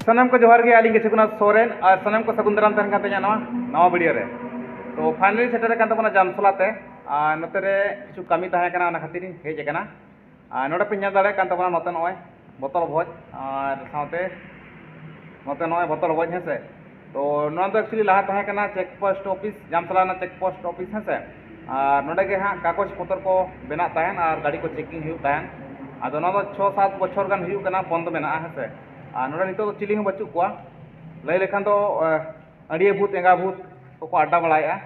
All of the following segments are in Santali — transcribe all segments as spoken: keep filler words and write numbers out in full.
ᱥᱟᱱᱟᱢ ᱠᱚ ᱡᱚᱦᱟᱨ ᱜᱮ, ᱟᱹᱞᱤᱧ ᱜᱮ ᱪᱷᱩᱠᱩᱱᱟᱛᱷ ᱥᱚᱨᱮᱱ, ᱟᱨ ᱥᱟᱱᱟᱢ ᱠᱚ ᱥᱟᱹᱜᱩᱱ ᱫᱟᱨᱟᱢ ᱛᱟᱦᱮᱱ ᱠᱟᱱ ᱛᱟᱹᱞᱤᱧᱟ ᱱᱚᱣᱟ ᱱᱟᱣᱟ ᱵᱷᱤᱰᱤᱭᱳ ᱨᱮ᱾ ᱛᱚ finally ᱥᱮᱴᱮᱨ ᱟᱠᱟᱱ ᱛᱟᱵᱚᱱᱟ ᱡᱟᱢᱥᱚᱞᱟ ᱛᱮ, ᱟᱨ ᱱᱚᱛᱮ ᱨᱮ ᱠᱤᱪᱷᱩ ᱠᱟᱹᱢᱤ ᱛᱟᱦᱮᱸ ᱠᱟᱱᱟ, ᱚᱱᱟ ᱠᱷᱟᱹᱛᱤᱨ ᱤᱧ ᱦᱮᱡ ᱟᱠᱟᱱᱟ᱾ ᱟᱨ ᱱᱚᱰᱮ ᱯᱮ ᱧᱮᱞ ᱫᱟᱲᱮᱭᱟᱜ ᱠᱟᱱ ᱛᱟᱵᱚᱱᱟ ᱱᱚᱛᱮ ᱱᱚᱜᱼᱚᱭ ᱵᱚᱛᱚᱞ ᱵᱷᱚᱡᱽ, ᱟᱨ ᱥᱟᱶᱛᱮ ᱱᱚᱛᱮ ᱱᱚᱜᱼᱚᱭ ᱵᱚᱛᱚᱞ ᱵᱷᱚᱡᱽ, ᱦᱮᱸ ᱥᱮ᱾ ᱛᱚ ᱱᱚᱣᱟ ᱫᱚ actually ᱞᱟᱦᱟ ᱛᱟᱦᱮᱸ ᱠᱟᱱᱟ ᱪᱮᱠ ᱯᱳᱥᱴ ᱚᱯᱷᱤᱥ, ᱡᱟᱢᱥᱚᱞᱟ ᱨᱮᱱᱟᱜ ᱪᱮᱠ ᱯᱳᱥᱴ ᱚᱯᱷᱤᱥ, ᱦᱮᱸ ᱥᱮ᱾ ᱟᱨ ᱱᱚᱰᱮ ᱜᱮ ᱦᱟᱸᱜ ᱠᱟᱜᱚᱡᱽ ᱯᱚᱛᱚᱨ ᱠᱚ ᱵᱮᱱᱟᱜ ᱛᱟᱦᱮᱱ ᱟᱨ ᱜᱟᱹᱰᱤ ᱠᱚ ᱪᱮᱠᱤᱝ ᱦᱩᱭᱩᱜ ᱛᱟᱦᱮᱱ᱾ ᱟᱫᱚ ᱱᱚᱣᱟ ᱫᱚ ᱪᱷᱚ ᱥᱟᱛ ᱵᱚᱪᱷᱚᱨ ᱜᱟᱱ ᱦᱩᱭᱩᱜ ᱠᱟᱱᱟ ᱵᱚᱱᱫᱚ ᱢᱮᱱᱟᱜᱼᱟ, ᱦᱮᱸ ᱥᱮ᱾ ᱟᱨ ᱱᱚᱰᱮ ᱱᱤᱛᱚᱜ ᱫᱚ ᱪᱤᱞᱤ ᱦᱚᱸ ᱵᱟᱹᱪᱩᱜ ᱠᱚᱣᱟ, ᱞᱟᱹᱭ ᱞᱮᱠᱷᱟᱱ ᱫᱚ, ᱟᱹᱰᱤᱭᱟᱹ ᱵᱷᱩᱛ ᱮᱸᱜᱟ ᱵᱷᱩᱛ ᱠᱚᱠᱚ ᱟᱰᱰᱟ ᱵᱟᱲᱟᱭᱮᱫᱼᱟ᱾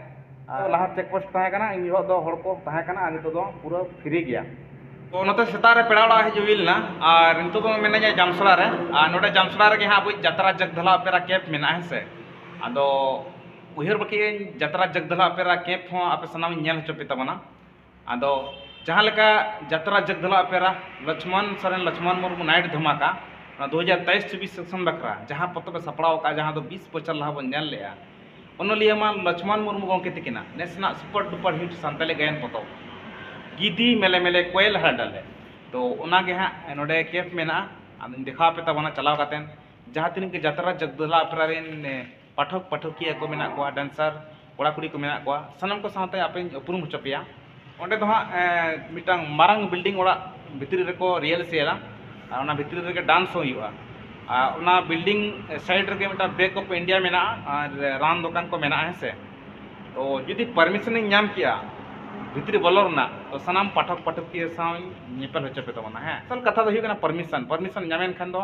ᱟᱨ ᱞᱟᱦᱟ ᱪᱮᱠ ᱯᱳᱥᱴ ᱛᱟᱦᱮᱸ ᱠᱟᱱᱟ, ᱤᱱ ᱡᱚᱦᱚᱜ ᱫᱚ ᱦᱚᱲ ᱠᱚ ᱛᱟᱦᱮᱸ ᱠᱟᱱᱟ, ᱟᱨ ᱱᱤᱛᱚᱜ ᱫᱚ ᱯᱩᱨᱟᱹ ᱯᱷᱨᱤ ᱜᱮᱭᱟ᱾ ᱛᱚ ᱱᱚᱛᱮ ᱥᱮᱛᱟᱜ ᱨᱮ ᱯᱮᱲᱟ ᱚᱲᱟᱜ ᱦᱮᱡ ᱦᱩᱭ ᱞᱮᱱᱟ, ᱟᱨ ᱱᱤᱛᱚᱜ ᱫᱚ ᱢᱮᱱᱟᱹᱧᱟ ᱡᱟᱢᱥᱚᱲᱟ ᱨᱮ᱾ ᱟᱨ ᱱᱚᱰᱮ ᱡᱟᱢᱥᱚᱲᱟ ᱨᱮᱜᱮ ᱦᱟᱸᱜ ᱟᱵᱚᱭᱤᱡ ᱡᱟᱛᱨᱟ ᱡᱟᱜᱽᱫᱷᱟᱞᱟ ᱚᱯᱮᱨᱟ ᱠᱮᱢᱯ ᱢᱮᱱᱟᱜᱼᱟ, ᱦᱮᱸ ᱥᱮ᱾ ᱟᱫᱚ ᱩᱭᱦᱟᱹᱨ ᱵᱟᱹᱠᱤᱭᱟᱹᱧ ᱡᱟᱛᱨᱟ ᱡᱟᱜᱽᱫᱷᱟᱞᱟ ᱚᱯᱮᱨᱟ ᱠᱮᱢᱯ ᱦᱚᱸ ᱟᱯᱮ ᱥᱟᱱᱟᱢ ᱤᱧ ᱧᱮᱞ ᱦᱚᱪᱚ ᱯᱮ ᱛᱟᱵᱚᱱᱟ᱾ ᱟᱫᱚ ᱡᱟᱦᱟᱸ ᱞᱮᱠᱟ ᱡᱟᱛᱨᱟ ᱡᱟᱜᱽᱫᱷᱟᱞᱟ ᱚᱯᱮᱨᱟ ᱞᱚᱪᱷᱢᱚᱱ ᱥᱚᱨᱮᱱ ᱞᱚᱪᱷᱢᱚᱱ ᱢᱩᱨᱢᱩ ᱱᱟᱭᱤᱴ ᱫᱷᱟᱢᱟᱠᱟ ᱚᱱᱟ ᱫᱩ ᱦᱟᱡᱟᱨ ᱛᱮᱭᱤᱥ ᱪᱚᱵᱵᱤᱥ ᱥᱮᱥᱚᱱ ᱵᱟᱠᱷᱨᱟ ᱡᱟᱦᱟᱸ ᱯᱚᱛᱚᱵ ᱮ ᱥᱟᱯᱲᱟᱣ ᱟᱠᱟᱫᱼᱟ, ᱡᱟᱦᱟᱸ ᱫᱚ ᱵᱤᱥ ᱵᱚᱪᱷᱚᱨ ᱞᱟᱦᱟ ᱵᱚᱱ ᱧᱮᱞ ᱞᱮᱜᱼᱟ, ᱚᱱᱚᱞᱤᱭᱟᱹ ᱢᱟ ᱞᱚᱪᱷᱢᱚᱱ ᱢᱩᱨᱢᱩ ᱜᱚᱢᱠᱮ ᱛᱤᱠᱤᱱᱟᱜ ᱱᱮᱥ ᱨᱮᱱᱟᱜ ᱥᱩᱯᱟᱨ ᱰᱩᱯᱟᱨ ᱦᱤᱴ ᱥᱟᱱᱛᱟᱲᱤ ᱜᱟᱭᱟᱱ ᱯᱚᱛᱚᱵ ᱜᱤᱫᱤ ᱢᱮᱞᱮ ᱢᱮᱞᱮ ᱠᱚᱭᱮᱞ ᱦᱟᱨ ᱰᱟᱞᱮ᱾ ᱛᱚ ᱚᱱᱟ ᱜᱮ ᱦᱟᱸᱜ ᱱᱚᱰᱮ ᱠᱮᱢᱯ ᱢᱮᱱᱟᱜᱼᱟ, ᱟᱫᱚᱧ ᱫᱮᱠᱷᱟᱣ ᱟᱯᱮ ᱛᱟᱵᱚᱱᱟ ᱪᱟᱞᱟᱣ ᱠᱟᱛᱮᱫ᱾ ᱡᱟᱦᱟᱸ ᱛᱤᱱᱟᱹᱜ ᱜᱮ ᱡᱟᱛᱨᱟ ᱡᱟᱜᱽᱫᱷᱟᱞᱟ ᱚᱯᱮᱨᱟ ᱨᱮᱱ, ᱮ, ᱯᱟᱴᱷᱚᱠ ᱯᱟᱴᱷᱚᱠᱤᱭᱟᱹ ᱠᱚ ᱢᱮᱱᱟᱜ ᱠᱚᱣᱟ, ᱰᱮᱱᱥᱟᱨ ᱠᱚᱲᱟ ᱠᱩᱲᱤ ᱠᱚ ᱢᱮᱱᱟᱜ ᱠᱚᱣᱟ, ᱥᱟᱱᱟᱢ ᱠᱚ ᱥᱟᱶᱛᱮ ᱟᱯᱮᱧ ᱩᱯᱨᱩᱢ ᱦᱚᱪᱚ ᱯᱮᱭᱟ᱾ ᱚᱸᱰᱮ ᱫᱚ ᱦᱟᱸᱜ, ᱮ, ᱢᱤᱫᱴᱟᱝ ᱢᱟᱨᱟᱝ ᱵᱤᱞᱰᱤᱝ ᱚᱲᱟᱜ ᱵᱷᱤᱛᱨᱤ ᱨᱮᱠᱚ ᱨᱤᱦᱟᱨᱥᱮᱞᱟ, ᱟᱨ ᱚᱱᱟ ᱵᱷᱤᱛᱨᱤ ᱨᱮᱜᱮ ᱰᱟᱱᱥ ᱦᱚᱸ ᱦᱩᱭᱩᱜᱼᱟ᱾ ᱟᱨ ᱚᱱᱟ ᱵᱤᱞᱰᱤᱝ ᱥᱟᱭᱤᱰ ᱨᱮᱜᱮ ᱢᱤᱫᱴᱟᱝ ᱵᱮᱝᱠ ᱚᱯᱷ ᱤᱱᱰᱤᱭᱟ ᱢᱮᱱᱟᱜᱼᱟ ᱟᱨ ᱨᱟᱱ ᱫᱚᱠᱟᱱ ᱠᱚ ᱢᱮᱱᱟᱜᱼᱟ, ᱦᱮᱸ ᱥᱮ᱾ ᱛᱚ ᱡᱩᱫᱤ ᱯᱟᱨᱢᱤᱥᱚᱱᱤᱧ ᱧᱟᱢ ᱠᱮᱭᱟ ᱵᱷᱤᱛᱨᱤ ᱵᱚᱞᱚ ᱨᱮᱱᱟᱜ, ᱛᱚ ᱥᱟᱱᱟᱢ ᱯᱟᱴᱷᱚᱠ ᱯᱟᱴᱷᱚᱠᱤᱭᱟᱹ ᱥᱟᱶ ᱧᱮᱯᱮᱞ ᱦᱚᱪᱚ ᱯᱮ ᱛᱟᱵᱚᱱᱟ, ᱦᱮᱸ᱾ ᱟᱥᱚᱞ ᱠᱟᱛᱷᱟ ᱫᱚ ᱦᱩᱭᱩᱜ ᱠᱟᱱᱟ ᱯᱟᱨᱢᱤᱥᱚᱱ, ᱯᱟᱨᱢᱤᱥᱚᱱ ᱧᱟᱢᱮᱱ ᱠᱷᱟᱱ ᱫᱚ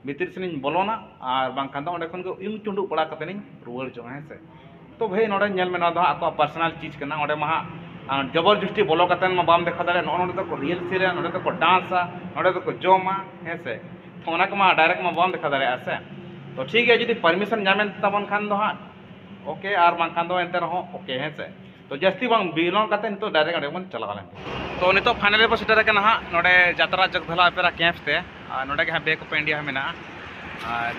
ᱵᱷᱤᱛᱤᱨ ᱥᱮᱱᱤᱧ ᱵᱚᱞᱚᱱᱟ, ᱟᱨ ᱵᱟᱝᱠᱷᱟᱱ ᱫᱚ ᱚᱸᱰᱮ ᱠᱷᱚᱱ ᱜᱮ ᱩᱭᱩᱝ ᱪᱩᱸᱰᱩᱜ ᱵᱟᱲᱟ ᱠᱟᱛᱮ ᱤᱧ ᱨᱩᱣᱟᱹᱲ ᱪᱚᱝᱟ, ᱦᱮᱸ ᱥᱮ᱾ ᱛᱚ ᱵᱷᱟᱹᱭ, ᱱᱚᱰᱮ ᱧᱮᱞ ᱢᱮ, ᱱᱚᱣᱟ ᱫᱚ ᱦᱟᱸᱜ ᱟᱠᱚᱣᱟᱜ ᱯᱟᱨᱥᱚᱱᱟᱞ ᱪᱤᱡᱽ ᱠᱟᱱᱟ᱾ ᱚᱸᱰᱮ ᱢᱟ ᱦᱟᱸᱜ, ᱟᱸ, ᱡᱚᱵᱚᱨ ᱡᱚᱥᱴᱤ ᱵᱚᱞᱚ ᱠᱟᱛᱮ ᱢᱟ ᱵᱟᱢ ᱫᱮᱠᱷᱟᱣ ᱫᱟᱲᱮᱭᱟᱜᱼᱟ, ᱱᱚᱜᱼᱚ ᱱᱚᱰᱮ ᱫᱚᱠᱚ ᱨᱤᱦᱟᱨᱥᱮᱞᱟ, ᱱᱚᱰᱮ ᱫᱚᱠᱚ ᱰᱟᱱᱥᱟ, ᱱᱚᱰᱮ ᱫᱚᱠᱚ ᱡᱚᱢᱟ, ᱦᱮᱸ ᱥᱮ᱾ ᱛᱚ ᱚᱱᱟ ᱠᱚᱢᱟ ᱰᱟᱭᱨᱮᱠᱴ ᱢᱟ ᱵᱟᱢ ᱫᱮᱠᱷᱟᱣ ᱫᱟᱲᱮᱭᱟᱜᱼᱟ ᱥᱮ᱾ ᱛᱚ ᱴᱷᱤᱠ ᱜᱮᱭᱟ, ᱡᱩᱫᱤ ᱯᱟᱨᱢᱤᱥᱚᱱ ᱧᱟᱢᱮᱱ ᱛᱟᱵᱚᱱ ᱠᱷᱟᱱ ᱫᱚ ᱦᱟᱸᱜ ᱳᱠᱮ, ᱟᱨ ᱵᱟᱝᱠᱷᱟᱱ ᱫᱚ ᱮᱱᱛᱮ ᱨᱮᱦᱚᱸ ᱳᱠᱮ, ᱦᱮᱸ ᱥᱮ᱾ ᱛᱚ ᱡᱟᱹᱥᱛᱤ ᱵᱟᱝ ᱵᱤᱞᱚᱢ ᱠᱟᱛᱮ ᱱᱤᱛᱚᱜ ᱰᱟᱭᱨᱮᱠᱴ ᱚᱸᱰᱮ ᱵᱚᱱ ᱪᱟᱞᱟᱣ ᱞᱮᱱ ᱜᱮ᱾ ᱛᱚ ᱱᱤᱛᱚᱜ ᱯᱷᱟᱭᱱᱟᱞ ᱨᱮᱵᱚᱱ ᱥᱮᱴᱮᱨ ᱟᱠᱟᱱᱟ ᱦᱟᱸᱜ ᱱᱚᱰᱮ ᱡᱟᱛᱨᱟ ᱡᱟᱜᱽᱫᱷᱟᱞᱟ ᱚᱯᱮᱨᱟ ᱠᱮᱢᱯ ᱛᱮ, ᱟᱨ ᱱᱚᱰᱮ ᱜᱮ ᱦᱟᱸᱜ ᱵᱮᱝᱠ ᱚᱯᱷ ᱤᱱᱰᱤᱭᱟ ᱦᱚᱸ ᱢᱮᱱᱟᱜᱼᱟ᱾ ᱟᱨ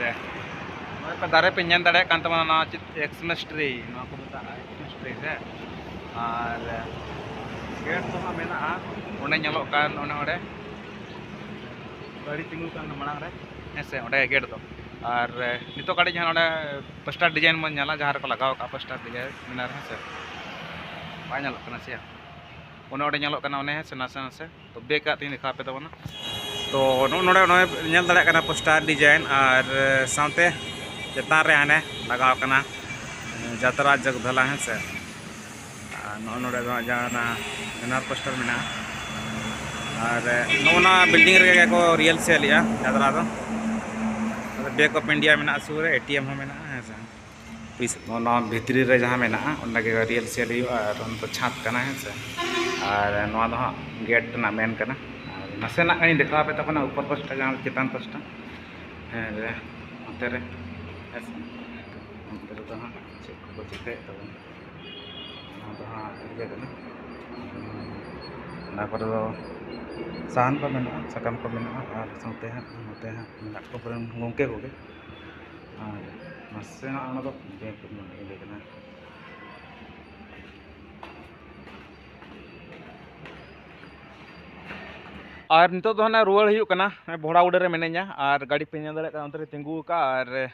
ᱱᱚᱜᱼᱚᱭ ᱯᱮ ᱫᱟᱨᱮ ᱯᱮ ᱧᱮᱞ ᱫᱟᱲᱮᱭᱟᱜ ᱠᱟᱱ ᱛᱟᱵᱚᱱᱟ, ᱱᱚᱣᱟ ᱪᱮᱫ ᱮᱠᱥᱢᱮᱥ ᱴᱨᱤ, ᱱᱚᱣᱟ ᱠᱚ ᱢᱮᱛᱟᱜᱼᱟ ᱮᱠᱥᱢᱮᱥ ᱴᱨᱤ ᱥᱮ᱾ ᱟᱨ ᱜᱮᱴ ᱫᱚ ᱦᱟᱸᱜ ᱢᱮᱱᱟᱜᱼᱟ, ᱚᱸᱰᱮ ᱧᱮᱞᱚᱜ ᱠᱟᱱ ᱚᱱᱮ ᱚᱸᱰᱮ ᱜᱟᱹᱰᱤ ᱛᱤᱸᱜᱩ ᱠᱟᱱ ᱢᱟᱲᱟᱝ ᱨᱮ, ᱦᱮᱸ ᱥᱮ, ᱚᱸᱰᱮ ᱜᱮᱴ ᱫᱚ᱾ ᱟᱨ ᱱᱤᱛᱚᱜ ᱠᱟᱹᱴᱤᱡ ᱦᱟᱸᱜ ᱱᱚᱰᱮ ᱯᱳᱥᱴᱟᱨ ᱰᱤᱡᱟᱭᱤᱱ ᱵᱚᱱ ᱧᱮᱞᱟ, ᱡᱟᱦᱟᱸ ᱨᱮᱠᱚ ᱞᱟᱜᱟᱣ ᱠᱟᱜᱼᱟ ᱯᱳᱥᱴᱟᱨ ᱰᱤᱡᱟᱭᱤᱱ ᱢᱮᱱᱟᱜᱼᱟ, ᱦᱮᱸ ᱥᱮ? ᱵᱟᱭ ᱧᱮᱞᱚᱜ ᱠᱟᱱᱟ ᱥᱮ? ᱚᱱᱮ ᱚᱸᱰᱮ ᱧᱮᱞᱚᱜ ᱠᱟᱱᱟ, ᱚᱱᱮ, ᱦᱮᱸ ᱥᱮ, ᱱᱟᱥᱮ ᱱᱟᱥᱮ᱾ ᱛᱚ ᱵᱮᱠ ᱠᱟᱜ ᱛᱤᱧ ᱫᱮᱠᱷᱟᱣ ᱟᱯᱮ ᱛᱟᱵᱚᱱᱟ᱾ ᱛᱚ ᱱᱚᱜᱼᱚ ᱱᱚᱰᱮ ᱱᱚᱜᱼᱚᱭ ᱧᱮᱞ ᱫᱟᱲᱮᱭᱟᱜ ᱠᱟᱱᱟ ᱯᱳᱥᱴᱟᱨ ᱰᱤᱡᱟᱭᱤᱱ, ᱟᱨ ᱥᱟᱶᱛᱮ ᱪᱮᱛᱟᱱ ᱨᱮ ᱦᱟᱱᱮ ᱞᱟᱜᱟᱣ ᱠᱟᱱᱟ ᱡᱟᱛᱨᱟ ᱡᱚᱜᱽᱫᱷᱟᱞᱟ, ᱦᱮᱸ ᱥᱮ? ᱟᱨ ᱱᱚᱜᱼᱚ ᱱᱚᱰᱮ ᱫᱚ ᱦᱟᱸᱜ ᱡᱟᱦᱟᱸ ᱚᱱᱟ ᱵᱮᱱᱟᱨ ᱯᱳᱥᱴᱟᱨ ᱢᱮᱱᱟᱜᱼᱟ᱾ ᱟᱨ ᱱᱚᱜᱼᱚ ᱱᱟ ᱵᱤᱞᱰᱤᱝ ᱨᱮᱜᱮ ᱠᱚ ᱨᱤᱦᱟᱨᱥᱮᱞ ᱮᱫᱼᱟ ᱡᱟᱛᱨᱟ ᱫᱚ᱾ ᱵᱮᱝᱠ ᱚᱯᱷ ᱤᱱᱰᱤᱭᱟ ᱢᱮᱱᱟᱜᱼᱟ ᱥᱩᱨ ᱨᱮ, ᱮ ᱴᱤ ᱮᱢ ᱦᱚᱸ ᱢᱮᱱᱟᱜᱼᱟ, ᱦᱮᱸ ᱥᱮ? ᱚᱯᱷᱤᱥ ᱱᱚᱣᱟ ᱵᱷᱤᱛᱨᱤ ᱨᱮ ᱡᱟᱦᱟᱸ ᱢᱮᱱᱟᱜᱼᱟ, ᱚᱸᱰᱮ ᱜᱮ ᱨᱤᱦᱟᱨᱥᱮᱞ ᱦᱩᱭᱩᱜᱼᱟ᱾ ᱟᱨ ᱚᱱᱟ ᱫᱚ ᱪᱷᱟᱸᱫᱽ ᱠᱟᱱᱟ, ᱦᱮᱸ ᱥᱮ? ᱟᱨ ᱱᱚᱣᱟ ᱫᱚ ᱦᱟᱸᱜ ᱜᱮᱴ ᱨᱮᱱᱟᱜ ᱢᱮᱱ ᱠᱟᱱᱟ᱾ ᱟᱨ ᱱᱟᱥᱮᱱᱟᱜ ᱜᱟᱱᱤᱧ ᱫᱮᱠᱷᱟᱣ ᱟᱯᱮ ᱛᱟᱵᱚᱱᱟ ᱩᱯᱚᱨ ᱯᱟᱥᱴᱟ, ᱡᱟᱦᱟᱸ ᱪᱮᱛᱟᱱ ᱯᱟᱥᱴᱟ᱾ ᱦᱮᱸ, ᱨᱮ, ᱚᱱᱛᱮ ᱨᱮ, ᱦᱮᱸ ᱥᱮ? ᱚᱱᱛᱮ ᱨᱮᱫᱚ ᱦᱟᱸᱜ ᱪᱮᱫ ᱠᱚᱠᱚ ᱪᱤᱠᱟᱹᱭᱮᱫ ᱛᱟᱵᱚᱱᱟ, ᱚᱱᱟ ᱫᱚ ᱦᱟᱸᱜ ᱤᱭᱟᱹ ᱠᱟᱱᱟ᱾ ᱚᱱᱟ ᱠᱚᱨᱮ ᱫᱚ ᱥᱟᱦᱟᱱ ᱠᱚ ᱢᱮᱱᱟᱜᱼᱟ, ᱥᱟᱠᱟᱢ ᱠᱚ ᱢᱮᱱᱟᱜᱼᱟ, ᱟᱨ ᱥᱟᱶᱛᱮ ᱦᱟᱸᱜ ᱱᱚᱛᱮ ᱦᱟᱸᱜ ᱢᱮᱱᱟᱜ ᱠᱚ ᱯᱩᱨᱟᱹ ᱜᱚᱢᱠᱮ ᱠᱚᱜᱮ᱾ ᱟᱨ ᱱᱟᱥᱮᱱᱟᱜ ᱚᱱᱟ ᱫᱚ ᱵᱮᱝᱠ ᱨᱮᱱᱟᱜ ᱤᱭᱟᱹ ᱠᱟᱱᱟ᱾ ᱟᱨ ᱱᱤᱛᱚᱜ ᱫᱚ ᱦᱟᱸᱜ ᱨᱩᱣᱟᱹᱲ ᱦᱩᱭᱩᱜ ᱠᱟᱱᱟ᱾ ᱵᱷᱚᱲᱟ ᱩᱰᱟᱹ ᱨᱮ ᱢᱤᱱᱟᱹᱧᱟ, ᱟᱨ ᱜᱟᱹᱰᱤ ᱯᱮ ᱧᱮᱞ ᱫᱟᱲᱮᱭᱟᱜ ᱠᱟᱱᱟ, ᱚᱱᱛᱮ ᱨᱮ ᱛᱤᱸᱜᱩ ᱟᱠᱟᱫᱼᱟ᱾ ᱟᱨ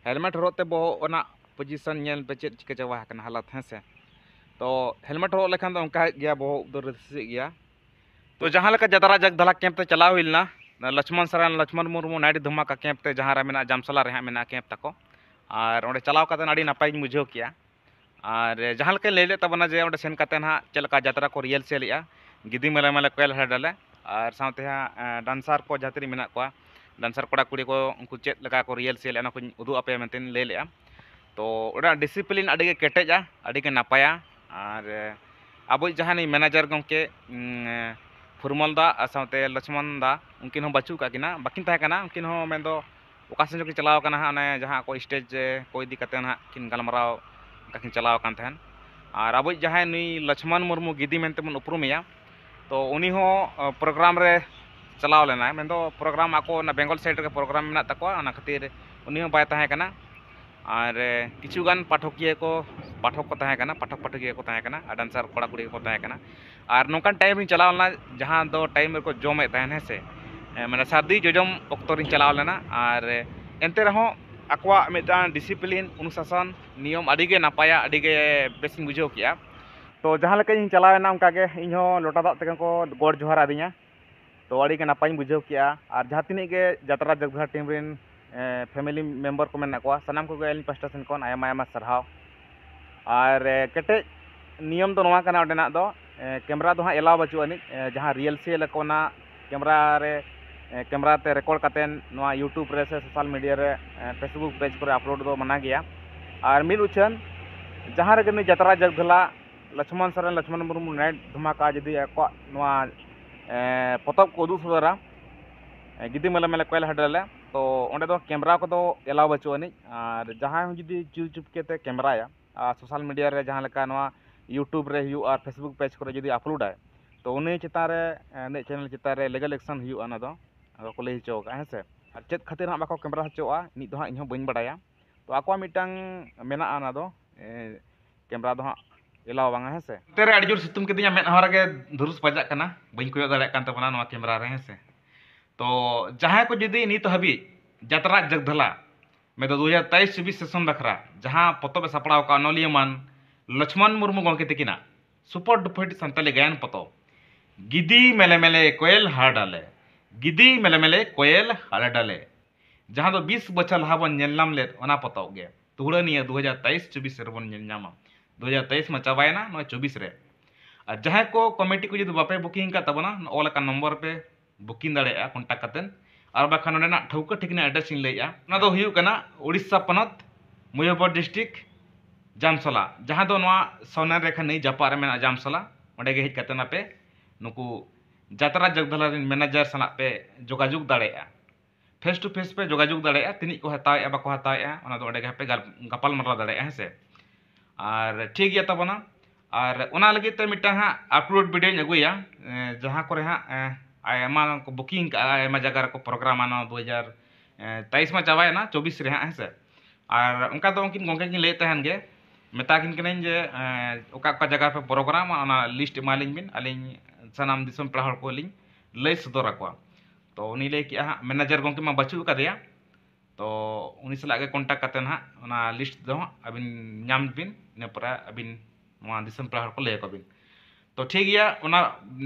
ᱦᱮᱞᱢᱮᱴ ᱦᱚᱨᱚᱜ ᱛᱮ ᱵᱚᱦᱚᱜ ᱨᱮᱱᱟᱜ ᱯᱚᱡᱤᱥᱚᱱ ᱧᱮᱞ ᱯᱮ, ᱪᱮᱫ ᱪᱤᱠᱟᱹ ᱪᱟᱵᱟ ᱟᱠᱟᱱᱟ ᱦᱟᱞᱚᱛ, ᱦᱮᱸ ᱥᱮ? ᱛᱚ ᱦᱮᱞᱢᱮᱴ ᱦᱚᱨᱚᱜ ᱞᱮᱠᱷᱟᱱ ᱫᱚ ᱚᱱᱠᱟ ᱜᱮᱭᱟ, ᱵᱚᱦᱚᱜ ᱫᱚ ᱨᱟᱹᱥᱤᱜ ᱜᱮᱭᱟ᱾ ᱛᱚ ᱡᱟᱦᱟᱸ ᱞᱮᱠᱟ ᱡᱟᱛᱨᱟ ᱡᱟᱜᱽᱫᱷᱟᱞᱟ ᱠᱮᱢᱯ ᱛᱮ ᱪᱟᱞᱟᱣ ᱦᱩᱭ ᱞᱮᱱᱟ, ᱞᱚᱪᱷᱢᱚᱱ ᱥᱚᱨᱮᱱ, ᱞᱚᱪᱷᱢᱚᱱ ᱢᱩᱨᱢᱩ ᱱᱟᱭᱤᱴ ᱫᱷᱩᱢᱟᱠᱟ ᱠᱮᱢᱯ ᱛᱮ, ᱡᱟᱦᱟᱸ ᱨᱮ ᱢᱮᱱᱟᱜᱼᱟ, ᱡᱟᱢᱥᱟᱞᱟ ᱨᱮ ᱦᱟᱸᱜ ᱢᱮᱱᱟᱜᱼᱟ ᱠᱮᱢᱯ ᱛᱟᱠᱚ᱾ ᱟᱨ ᱚᱸᱰᱮ ᱪᱟᱞᱟᱣ ᱠᱟᱛᱮ ᱟᱹᱰᱤ ᱱᱟᱯᱟᱭᱤᱧ ᱵᱩᱡᱷᱟᱹᱣ ᱠᱮᱜᱼᱟ᱾ ᱟᱨ ᱡᱟᱦᱟᱸ ᱞᱮᱠᱟᱧ ᱞᱟᱹᱭ ᱞᱮᱫ ᱛᱟᱵᱚᱱᱟ ᱡᱮ ᱚᱸᱰᱮ ᱥᱮᱱ ᱠᱟᱛᱮ ᱦᱟᱸᱜ ᱪᱮᱫ ᱞᱮᱠᱟ ᱡᱟᱛᱨᱟ ᱠᱚ ᱨᱤᱦᱟᱨᱥᱮᱞ ᱮᱫᱼᱟ, ᱜᱤᱫᱤ ᱢᱟᱞᱮ ᱢᱟᱞᱮ ᱠᱚᱭᱮᱞ ᱦᱟᱰᱟᱞᱮ, ᱟᱨ ᱥᱟᱶᱛᱮ ᱦᱟᱸᱜ, ᱮᱸ, ᱰᱟᱱᱥᱟᱨ ᱠᱚ ᱡᱟᱦᱟᱸ ᱛᱤᱱᱟᱹᱜ ᱢᱮᱱᱟᱜ ᱠᱚᱣᱟ, ᱰᱟᱱᱥᱟᱨ ᱠᱚᱲᱟ ᱠᱩᱲᱤ ᱠᱚ, ᱩᱱᱠᱩ ᱪᱮᱫ ᱞᱮᱠᱟ ᱠᱚ ᱨᱤᱦᱟᱨᱥᱮᱞ ᱮᱫᱼᱟ, ᱚᱱᱟ ᱠᱚᱧ ᱩᱫᱩᱜ ᱟᱯᱮᱭᱟ ᱢᱮᱱᱛᱮᱧ ᱞᱟᱹᱭ ᱞᱮᱫᱼᱟ᱾ ᱛᱚ ᱚᱸᱰᱮᱱᱟᱜ ᱰᱤᱥᱤᱯᱞᱤᱱ ᱟᱹᱰᱤ ᱜᱮ ᱠᱮᱴᱮᱡᱼᱟ, ᱟᱹᱰᱤ ᱜᱮ ᱱᱟᱯᱟᱭᱟ᱾ ᱟᱨ, ᱮ, ᱟᱵᱚᱭᱤᱡ ᱡᱟᱦᱟᱸᱭ ᱱᱩᱭ ᱢᱮᱱᱮᱡᱟᱨ ᱜᱚᱢᱠᱮ, ᱩᱸ, ᱮ, ᱯᱷᱩᱨᱢᱚᱞ ᱫᱟ ᱟᱨ ᱥᱟᱶᱛᱮ ᱞᱚᱪᱷᱢᱚᱱ ᱫᱟ, ᱩᱱᱠᱤᱱ ᱦᱚᱸ ᱵᱟᱹᱪᱩᱜ ᱟᱠᱟᱫ ᱠᱤᱱᱟ, ᱵᱟᱹᱠᱤᱱ ᱛᱟᱦᱮᱸ ᱠᱟᱱᱟ᱾ ᱩᱱᱠᱤᱱ ᱦᱚᱸ ᱢᱮᱱᱫᱚ ᱚᱠᱟ ᱥᱮᱱ ᱪᱚ ᱠᱤᱱ ᱪᱟᱞᱟᱣ ᱠᱟᱱᱟ ᱦᱟᱸᱜ, ᱚᱱᱮ ᱡᱟᱦᱟᱸ ᱠᱚ ᱥᱴᱮᱡᱽ ᱠᱚ ᱤᱫᱤ ᱠᱟᱛᱮ ᱦᱟᱸᱜ ᱠᱤᱱ ᱜᱟᱞᱢᱟᱨᱟᱣ, ᱚᱱᱠᱟ ᱠᱤᱱ ᱪᱟᱞᱟᱣ ᱟᱠᱟᱱ ᱛᱟᱦᱮᱸᱫ᱾ ᱟᱨ ᱟᱵᱚᱭᱤᱡ ᱡᱟᱦᱟᱸᱭ ᱱᱩᱭ ᱞᱚᱪᱷᱢᱚᱱ ᱢᱩᱨᱢᱩ ᱜᱤᱫᱤ ᱢᱮᱱᱛᱮ ᱵᱚᱱ ᱩᱯᱨᱩᱢᱮᱭᱟ, ᱛᱚ ᱩᱱᱤ ᱦᱚᱸ, ᱮ, ᱯᱨᱳᱜᱨᱟᱢ ᱨᱮ ᱪᱟᱞᱟᱣ ᱞᱮᱱᱟᱭ, ᱢᱮᱱᱫᱚ ᱯᱨᱳᱜᱨᱟᱢ ᱟᱠᱚ ᱚᱱᱟ ᱵᱮᱝᱜᱚᱞ ᱥᱟᱭᱤᱰ ᱨᱮᱜᱮ ᱯᱨᱳᱜᱨᱟᱢ ᱢᱮᱱᱟᱜ ᱛᱟᱠᱚᱣᱟ, ᱚᱱᱟ ᱠᱷᱟᱹᱛᱤᱨ ᱩᱱᱤ ᱦᱚᱸ ᱵᱟᱭ ᱛᱟᱦᱮᱸ ᱠᱟᱱᱟ᱾ ᱟᱨ, ᱮ, ᱠᱤᱪᱷᱩ ᱜᱟᱱ ᱯᱟᱴᱷᱚᱠᱤᱭᱟᱹ ᱠᱚ, ᱯᱟᱴᱷᱚᱠ ᱠᱚ ᱛᱟᱦᱮᱸ ᱠᱟᱱᱟ, ᱯᱟᱴᱷᱚᱠ ᱯᱟᱴᱷᱚᱠᱤᱭᱟᱹ ᱠᱚ ᱛᱟᱦᱮᱸ ᱠᱟᱱᱟ, ᱟᱨ ᱰᱟᱱᱥᱟᱨ ᱠᱚᱲᱟ ᱠᱩᱲᱤ ᱠᱚ ᱛᱟᱦᱮᱸ ᱠᱟᱱᱟ᱾ ᱟᱨ ᱱᱚᱝᱠᱟᱱ ᱴᱟᱭᱤᱢ ᱨᱤᱧ ᱪᱟᱞᱟᱣ ᱞᱮᱱᱟ, ᱡᱟᱦᱟᱸ ᱫᱚ ᱴᱟᱭᱤᱢ ᱨᱮᱠᱚ ᱡᱚᱢᱮᱫ ᱛᱟᱦᱮᱱ, ᱦᱮᱸ ᱥᱮ, ᱮ, ᱢᱟᱱᱮ ᱥᱟᱹᱨᱫᱤ ᱡᱚᱡᱚᱢ ᱚᱠᱛᱚ ᱨᱤᱧ ᱪᱟᱞᱟᱣ ᱞᱮᱱᱟ᱾ ᱟᱨ, ᱮ, ᱮᱱᱛᱮ ᱨᱮᱦᱚᱸ ᱟᱠᱚᱣᱟᱜ ᱢᱤᱫᱴᱟᱝ ᱰᱤᱥᱤᱯᱞᱤᱱ, ᱚᱱᱩᱥᱟᱥᱚᱱ, ᱱᱤᱭᱚᱢ ᱟᱹᱰᱤ ᱜᱮ ᱱᱟᱯᱟᱭᱟ, ᱟᱹᱰᱤ ᱜᱮ ᱵᱮᱥᱤᱧ ᱵᱩᱡᱷᱟᱹᱣ ᱠᱮᱜᱼᱟ᱾ ᱛᱚ ᱡᱟᱦᱟᱸ ᱞᱮᱠᱟ ᱤᱧ ᱪᱟᱞᱟᱣ ᱮᱱᱟ, ᱚᱱᱠᱟ ᱜᱮ ᱤᱧ ᱦᱚᱸ ᱞᱚᱴᱟ ᱫᱟᱜ ᱛᱮᱜᱮ ᱠᱚ ᱜᱚᱰ ᱡᱚᱦᱟᱨ ᱟᱹᱫᱤᱧᱟ᱾ ᱛᱚ ᱟᱹᱰᱤ ᱜᱮ ᱱᱟᱯᱟᱭᱤᱧ ᱵᱩᱡᱷᱟᱹᱣ ᱠᱮᱜᱼᱟ᱾ ᱟᱨ ᱡᱟᱦᱟᱸ ᱛᱤᱱᱟᱹᱜ ᱜᱮ ᱡᱟᱛᱨᱟ ᱡᱟᱜᱽᱫᱷᱟ ᱴᱤᱢ ᱨᱮᱱ ᱯᱷᱮᱢᱮᱞᱤ ᱢᱮᱢᱵᱟᱨ ᱠᱚ ᱢᱮᱱᱟᱜ ᱠᱚᱣᱟ, ᱥᱟᱱᱟᱢ ᱠᱚᱜᱮ ᱟᱹᱞᱤᱧ ᱯᱟᱥᱴᱟ ᱥᱮᱱ ᱠᱷᱚᱱ ᱟᱭᱢᱟ ᱟᱭᱢᱟ ᱥᱟᱨᱦᱟᱣ᱾ ᱟᱨ ᱮ, ᱠᱮᱴᱮᱡ ᱱᱤᱭᱚᱢ ᱫᱚ ᱱᱚᱣᱟ ᱠᱟᱱᱟ ᱚᱸᱰᱮᱱᱟᱜ ᱫᱚ, ᱮ, ᱠᱮᱢᱨᱟ ᱫᱚ ᱦᱟᱸᱜ ᱮᱞᱟᱣ ᱵᱟᱹᱪᱩᱜ ᱟᱹᱱᱤᱡ᱾ ᱮ, ᱡᱟᱦᱟᱸ ᱨᱤᱭᱮᱞ ᱥᱤᱭᱮᱞ ᱟᱠᱚ ᱚᱱᱟ ᱠᱮᱢᱨᱟ ᱨᱮ, ᱮ, ᱠᱮᱢᱨᱟ ᱛᱮ ᱨᱮᱠᱚᱨᱰ ᱠᱟᱛᱮᱫ ᱱᱚᱣᱟ ᱭᱩᱴᱩᱵᱽ ᱨᱮ ᱥᱮ ᱥᱳᱥᱟᱞ ᱢᱤᱰᱤᱭᱟ ᱨᱮ, ᱮ, ᱯᱷᱮᱥᱵᱩᱠ ᱯᱮᱡᱽ ᱠᱚᱨᱮ ᱟᱯᱞᱳᱰ ᱫᱚ ᱢᱟᱱᱟ ᱜᱮᱭᱟ᱾ ᱟᱨ ᱢᱤᱫ ᱩᱪᱷᱟᱹᱱ ᱡᱟᱦᱟᱸ ᱨᱮᱜᱮ ᱱᱩᱭ ᱡᱟᱛᱨᱟ ᱡᱟᱜᱽᱫᱷᱟᱞᱟ ᱞᱚᱪᱷᱢᱚᱱ ᱥᱚᱨᱮᱱ, ᱞᱚᱪᱷᱢᱚᱱ ᱢᱩᱨᱢᱩ ᱱᱟᱭᱤᱴ ᱫᱷᱩᱢᱟᱠᱟ ᱡᱩᱫᱤ ᱟᱠᱚᱣᱟᱜ ᱱᱚᱣᱟ, ᱮ, ᱯᱚᱛᱚᱵ ᱠᱚ ᱩᱫᱩᱜ ᱥᱚᱫᱚᱨᱟ, ᱮ, ᱜᱤᱫᱤ ᱢᱮᱞᱮ ᱢᱮᱞᱮ ᱠᱚᱭᱮᱞ ᱦᱟᱰᱮᱞᱮ, ᱛᱚ ᱚᱸᱰᱮ ᱫᱚ ᱠᱮᱢᱨᱟ ᱠᱚᱫᱚ ᱮᱞᱟᱣ ᱵᱟᱹᱪᱩᱜ ᱟᱹᱱᱤᱡ᱾ ᱟᱨ ᱡᱟᱦᱟᱸᱭ ᱦᱚᱸ ᱡᱩᱫᱤ ᱪᱩᱨ ᱪᱩᱯᱠᱮ ᱛᱮ ᱠᱮᱢᱨᱟᱭᱟ ᱟᱨ ᱥᱳᱥᱟᱞ ᱢᱤᱰᱤᱭᱟ ᱨᱮ ᱡᱟᱦᱟᱸ ᱞᱮᱠᱟ ᱱᱚᱣᱟ ᱭᱩᱴᱩᱵᱽ ᱨᱮ ᱦᱩᱭᱩᱜᱼᱟ ᱟᱨ ᱯᱷᱮᱥᱵᱩᱠ ᱯᱮᱡᱽ ᱠᱚᱨᱮ ᱡᱩᱫᱤ ᱟᱯᱞᱳᱰᱟᱭ, ᱛᱚ ᱩᱱᱤ ᱪᱮᱛᱟᱱ ᱨᱮ, ᱮ, ᱩᱱᱤᱭᱟᱜ ᱪᱮᱱᱮᱞ ᱪᱮᱛᱟᱱ ᱨᱮ ᱞᱤᱜᱟᱞ ᱮᱠᱥᱚᱱ ᱦᱩᱭᱩᱜᱼᱟ, ᱚᱱᱟ ᱫᱚ ᱟᱫᱚ ᱠᱚ ᱞᱟᱹᱭ ᱦᱚᱪᱚ ᱟᱠᱟᱫᱼᱟ, ᱦᱮᱸ ᱥᱮ᱾ ᱟᱨ ᱪᱮᱫ ᱠᱷᱟᱹᱛᱤᱨ ᱦᱟᱸᱜ ᱵᱟᱠᱚ ᱠᱮᱢᱨᱟ ᱦᱚᱪᱚᱣᱟᱜᱼᱟ, ᱤᱧ ᱫᱚ ᱦᱟᱸᱜ ᱤᱧ ᱦᱚᱸ ᱵᱟᱹᱧ ᱵᱟᱲᱟᱭᱟ᱾ ᱛᱚ ᱟᱠᱚᱣᱟᱜ ᱢᱤᱫᱴᱟᱝ ᱢᱮᱱᱟᱜᱼᱟ, ᱚᱱᱟ ᱫᱚ, ᱮ, ᱠᱮᱢᱨᱟ ᱫᱚ ᱦᱟᱸᱜ ᱮᱞᱟᱣ ᱵᱟᱝᱟ, ᱦᱮᱸ ᱥᱮ᱾ ᱱᱚᱛᱮ ᱨᱮ ᱟᱹᱰᱤ ᱡᱳᱨ ᱥᱤᱛᱩᱝ ᱠᱤᱫᱤᱧᱟ, ᱢᱮᱫᱦᱟ ᱨᱮᱜᱮ ᱫᱷᱩᱨᱩᱥ ᱵᱟᱡᱟᱜ ᱠᱟᱱᱟ, ᱵᱟᱹᱧ ᱠᱚᱭᱚᱜ ᱫᱟᱲᱮᱭᱟᱜ ᱠᱟᱱ ᱛᱟᱵᱚᱱᱟ ᱱᱚᱣᱟ ᱠᱮᱢᱨᱟ ᱨᱮ, ᱦᱮᱸ ᱥᱮ᱾ ᱛᱚ ᱡᱟᱦᱟᱸᱭ ᱠᱚ ᱡᱩᱫᱤ ᱱᱤᱛ ᱦᱟᱹᱵᱤᱡ ᱡᱟᱛᱨᱟ ᱡᱟᱜᱽᱫᱷᱟᱞᱟ ᱢᱮᱱᱫᱚ ᱫᱩ ᱦᱟᱡᱟᱨ ᱛᱮᱭᱤᱥ ᱪᱚᱵᱵᱤᱥ ᱥᱮᱥᱚᱱ ᱵᱟᱠᱷᱨᱟ ᱡᱟᱦᱟᱸ ᱯᱚᱛᱚᱵ ᱮ ᱥᱟᱯᱲᱟᱣ ᱟᱠᱟᱫ ᱚᱱᱚᱞᱤᱭᱟᱹ ᱢᱟᱱ ᱞᱚᱪᱷᱢᱚᱱ ᱢᱩᱨᱢᱩ ᱜᱚᱢᱠᱮ ᱛᱟᱹᱠᱤᱱᱟᱜ ᱥᱩᱯᱟᱨ ᱰᱩᱯᱟᱨ ᱦᱤᱴ ᱥᱟᱱᱛᱟᱞᱤ ᱜᱟᱭᱟᱱ ᱯᱚᱛᱚᱵ ᱜᱤᱫᱤ ᱢᱮᱞᱮ ᱢᱮᱞᱮ ᱠᱚᱭᱮᱞ ᱦᱟᱰᱟᱞᱮ, ᱜᱤᱫᱤ ᱢᱮᱞᱮ ᱢᱮᱞᱮ ᱠᱚᱭᱮᱞ ᱦᱟᱰᱟᱞᱮ, ᱡᱟᱦᱟᱸ ᱫᱚ ᱵᱤᱥ ᱵᱚᱪᱷᱚᱨ ᱞᱟᱦᱟ ᱵᱚᱱ ᱧᱮᱞ ᱧᱟᱢ ᱞᱮᱫ, ᱚᱱᱟ ᱯᱚᱛᱚᱵ ᱜᱮ ᱛᱩᱦᱲᱟᱹ ᱱᱤᱭᱟᱹ ᱫᱩ ᱦᱟᱡᱟᱨ ᱛᱮᱭᱤᱥ ᱪᱚᱵᱵᱤᱥ ᱨᱮᱵᱚᱱ ᱧᱮᱞ ᱧᱟᱢᱟ᱾ ᱫᱩ ᱦᱟᱡᱟᱨ ᱛᱮᱭᱤᱥ ᱢᱟ ᱪᱟᱵᱟᱭᱮᱱᱟ, ᱱᱚᱜᱼᱚᱭ ᱪᱚᱵᱵᱤᱥ ᱨᱮ᱾ ᱟᱨ ᱡᱟᱦᱟᱸᱭ ᱠᱚ ᱠᱚᱢᱤᱴᱤ ᱠᱚ ᱡᱩᱫᱤ ᱵᱟᱯᱮ ᱵᱩᱠᱤᱝ ᱟᱠᱟᱫ ᱛᱟᱵᱚᱱᱟ, ᱚᱞ ᱟᱠᱟᱱ ᱱᱚᱢᱵᱚᱨ ᱯᱮ ᱵᱩᱠᱤᱝ ᱫᱟᱲᱮᱭᱟᱜᱼᱟ ᱠᱚᱱᱴᱟᱠᱴ ᱠᱟᱛᱮᱫ᱾ ᱟᱨ ᱵᱟᱠᱷᱟᱱ ᱱᱚᱰᱮᱱᱟᱜ ᱴᱷᱟᱹᱣᱠᱟᱹ ᱴᱷᱤᱠᱟᱹᱱᱟ ᱮᱰᱨᱮᱥ ᱤᱧ ᱞᱟᱹᱭᱮᱫᱼᱟ, ᱚᱱᱟ ᱫᱚ ᱦᱩᱭᱩᱜ ᱠᱟᱱᱟ ᱩᱲᱤᱥᱥᱟ ᱯᱚᱱᱚᱛ, ᱢᱚᱭᱩᱨᱵᱷᱚᱸᱡᱽ ᱰᱤᱥᱴᱨᱤᱠᱴ, ᱡᱟᱢᱥᱚᱞᱟ, ᱡᱟᱦᱟᱸ ᱫᱚ ᱱᱚᱣᱟ ᱥᱚᱨᱱᱟ ᱨᱮᱠᱷᱟ ᱱᱟᱹᱭ ᱡᱟᱯᱟᱜ ᱨᱮ ᱢᱮᱱᱟᱜᱼᱟ, ᱡᱟᱢᱥᱚᱞᱟ᱾ ᱚᱸᱰᱮ ᱜᱮ ᱦᱮᱡ ᱠᱟᱛᱮᱫ ᱟᱯᱮ ᱱᱩᱠᱩ ᱡᱟᱛᱨᱟ ᱡᱟᱜᱽᱫᱷᱟᱞᱟ ᱨᱮᱱ ᱢᱮᱱᱮᱡᱟᱨ ᱥᱟᱞᱟᱜ ᱯᱮ ᱡᱳᱜᱟᱡᱳᱜᱽ ᱫᱟᱲᱮᱭᱟᱜᱼᱟ᱾ ᱯᱷᱮᱥ ᱴᱩ ᱯᱷᱮᱥ ᱯᱮ ᱡᱳᱜᱟᱡᱳᱜᱽ ᱫᱟᱲᱮᱭᱟᱜᱼᱟ᱾ ᱛᱤᱱᱟᱹᱜ ᱠᱚ ᱦᱟᱛᱟᱣᱮᱫᱼᱟ, ᱵᱟᱠᱚ ᱦᱟᱛᱟᱣᱮᱫᱼᱟ, ᱚᱱᱟ ᱫᱚ ᱚᱸᱰᱮ ᱜᱮ ᱦᱟᱯᱮ ᱜᱟᱞ-, ᱜᱟᱯᱟᱞ ᱢᱟᱨᱟᱣ ᱫᱟᱲᱮᱭᱟᱜᱼᱟ, ᱦᱮᱸ ᱥᱮ᱾ ᱟᱨ ᱴᱷᱤᱠ ᱜᱮᱭᱟ ᱛᱟᱵᱚᱱᱟ᱾ ᱟᱨ ᱚᱱᱟ ᱞᱟᱹᱜᱤᱫ ᱛᱮ ᱢᱤᱫᱴᱟᱝ ᱦᱟᱸᱜ ᱟᱯᱞᱳᱰ ᱵᱷᱤᱰᱤᱭᱳᱧ ᱟᱹᱜᱩᱭᱟ, ᱮᱸ, ᱡᱟᱦᱟᱸ ᱠᱚᱨᱮ ᱦᱟᱸᱜ, ᱮᱸ, ᱟᱭᱢᱟ ᱠᱚ ᱵᱩᱠᱤᱝ ᱠᱟᱜᱼᱟ, ᱟᱭᱢᱟ ᱡᱟᱭᱜᱟ ᱨᱮᱠᱚ ᱯᱨᱳᱜᱨᱟᱢᱟ ᱱᱚᱣᱟ ᱫᱩ ᱦᱟᱡᱟᱨ ᱛᱮᱭᱤᱥ ᱢᱟ ᱪᱟᱵᱟᱭᱮᱱᱟ, ᱪᱚᱵᱵᱤᱥ ᱨᱮ ᱦᱟᱸᱜ, ᱦᱮᱸ ᱥᱮ᱾ ᱟᱨ ᱚᱱᱠᱟ ᱫᱚ ᱩᱱᱠᱤᱱ ᱜᱚᱢᱠᱮ ᱠᱤᱱ ᱞᱟᱹᱭᱮᱫ ᱛᱟᱦᱮᱱ ᱜᱮ, ᱢᱮᱛᱟ ᱠᱤᱱ ᱠᱟᱹᱱᱟᱹᱧ ᱡᱮ, ᱮᱸ, ᱚᱠᱟ ᱚᱠᱟ ᱡᱟᱭᱜᱟ ᱯᱮ ᱯᱨᱳᱜᱨᱟᱢᱟ, ᱚᱱᱟ ᱞᱤᱥᱴ ᱮᱢᱟᱞᱤᱧ ᱵᱤᱱ, ᱟᱹᱞᱤᱧ ᱥᱟᱱᱟᱢ ᱫᱤᱥᱚᱢ ᱯᱮᱲᱟ ᱦᱚᱲ ᱠᱚᱞᱤᱧ ᱞᱟᱹᱭ ᱥᱚᱫᱚᱨ ᱟᱠᱚᱣᱟ᱾ ᱛᱚ ᱩᱱᱤ ᱞᱟᱹᱭ ᱠᱮᱜᱼᱟ ᱦᱟᱸᱜ, ᱢᱮᱱᱮᱡᱟᱨ ᱜᱚᱢᱠᱮ ᱢᱟ ᱵᱟᱹᱪᱩᱜ ᱟᱠᱟᱫᱮᱭᱟ, ᱛᱚ ᱩᱱᱤ ᱥᱟᱞᱟᱜ ᱜᱮ ᱠᱚᱱᱴᱟᱠᱴ ᱠᱟᱛᱮ ᱱᱟᱦᱟᱜ ᱚᱱᱟ ᱞᱤᱥᱴ ᱫᱚ ᱦᱟᱸᱜ ᱟᱹᱵᱤᱱ ᱧᱟᱢ ᱵᱤᱱ᱾ ᱤᱱᱟᱹ ᱯᱚᱨᱮ ᱟᱹᱵᱤᱱ ᱱᱚᱣᱟ ᱫᱤᱥᱚᱢ ᱯᱮᱲᱟ ᱦᱚᱲ ᱠᱚ ᱞᱟᱹᱭ ᱟᱠᱚ ᱵᱤᱱ᱾ ᱛᱚ ᱴᱷᱤᱠ ᱜᱮᱭᱟ, ᱚᱱᱟ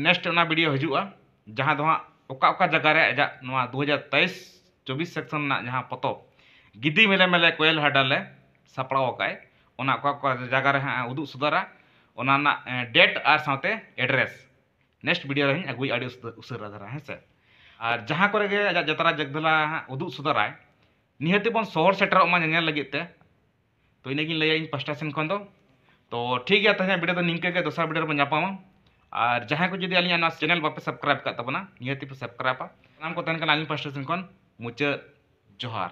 ᱱᱮᱠᱥᱴ ᱚᱱᱟ ᱵᱷᱤᱰᱤᱭᱳ ᱦᱤᱡᱩᱜᱼᱟ, ᱡᱟᱦᱟᱸ ᱫᱚ ᱦᱟᱸᱜ ᱚᱠᱟ ᱚᱠᱟ ᱡᱟᱭᱜᱟ ᱨᱮ ᱟᱡᱟᱜ ᱱᱚᱣᱟ ᱫᱩ ᱦᱟᱡᱟᱨ ᱛᱮᱭᱤᱥ ᱪᱚᱵᱵᱤᱥ ᱥᱮᱠᱥᱚᱱ ᱨᱮᱱᱟᱜ ᱡᱟᱦᱟᱸ ᱯᱚᱛᱚᱵ ᱜᱤᱫᱤ ᱢᱮᱞᱮ ᱢᱮᱞᱮ ᱠᱚᱭᱮᱞ ᱦᱟᱰᱟ ᱞᱮ ᱥᱟᱯᱲᱟᱣ ᱟᱠᱟᱫ, ᱚᱱᱟ ᱚᱠᱟ ᱚᱠᱟ ᱡᱟᱭᱜᱟ ᱨᱮ ᱦᱟᱸᱜ ᱩᱫᱩᱜ ᱥᱚᱫᱚᱨᱟ, ᱚᱱᱟ ᱨᱮᱱᱟᱜ ᱰᱮᱴ ᱟᱨ ᱥᱟᱶᱛᱮ ᱮᱰᱨᱮᱥ ᱱᱮᱠᱥᱴ ᱵᱷᱤᱰᱤᱭᱳ ᱨᱮ ᱦᱟᱸᱜ ᱟᱹᱜᱩᱭᱟ ᱟᱹᱰᱤ ᱩᱥᱟᱹᱨᱟ, ᱩᱥᱟᱹᱨᱟ ᱫᱷᱟᱨᱟ, ᱦᱮᱸ ᱥᱮ᱾ ᱟᱨ ᱡᱟᱦᱟᱸ ᱠᱚᱨᱮ ᱜᱮ ᱟᱡᱟᱜ ᱡᱟᱛᱨᱟ ᱡᱟᱜᱽᱫᱷᱟᱞᱟ ᱦᱟᱸᱜ ᱩᱫᱩᱜ ᱥᱚᱫᱚᱨᱟᱭ, ᱱᱤᱦᱟᱹᱛᱤ ᱵᱚᱱ ᱥᱚᱦᱚᱨ ᱥᱮᱴᱮᱨᱚᱜ ᱢᱟ ᱧᱮᱧᱮᱞ ᱞᱟᱹᱜᱤᱫ ᱛᱮ᱾ ᱛᱚ ᱤᱱᱟᱹᱜᱤᱧ ᱞᱟᱹᱭᱟ ᱤᱧ ᱯᱟᱥᱴᱟ ᱥᱮᱱ ᱠᱷᱚᱱ ᱫᱚ᱾ ᱛᱚ ᱴᱷᱤᱠ ᱜᱮᱭᱟ, ᱛᱮᱦᱮᱧᱟᱜ ᱵᱷᱤᱰᱤᱭᱳ ᱫᱚ ᱱᱤᱝᱠᱟᱹ ᱜᱮ, ᱫᱚᱥᱟᱨ ᱵᱷᱤᱰᱤᱭᱳ ᱨᱮᱵᱚᱱ ᱧᱟᱯᱟᱢᱟ᱾ ᱟᱨ ᱡᱟᱦᱟᱸᱭ ᱠᱚ ᱡᱩᱫᱤ ᱟᱹᱞᱤᱧᱟᱜ ᱱᱚᱣᱟ ᱪᱮᱱᱮᱞ ᱵᱟᱯᱮ ᱥᱟᱵᱥᱠᱨᱟᱭᱤᱵ ᱠᱟᱜ ᱛᱟᱵᱚᱱᱟ, ᱱᱤᱦᱟᱹᱛᱤ ᱯᱮ ᱥᱟᱵᱥᱠᱨᱟᱭᱤᱵᱟ᱾ ᱥᱟᱱᱟᱢ ᱠᱚ ᱛᱟᱦᱮᱱ ᱠᱟᱱᱟ ᱟᱹᱞᱤᱧ ᱯᱟᱥᱴᱟ ᱥᱮᱱ ᱠᱷᱚᱱ ᱢᱩᱪᱟᱹᱫ ᱡᱚᱦᱟᱨ᱾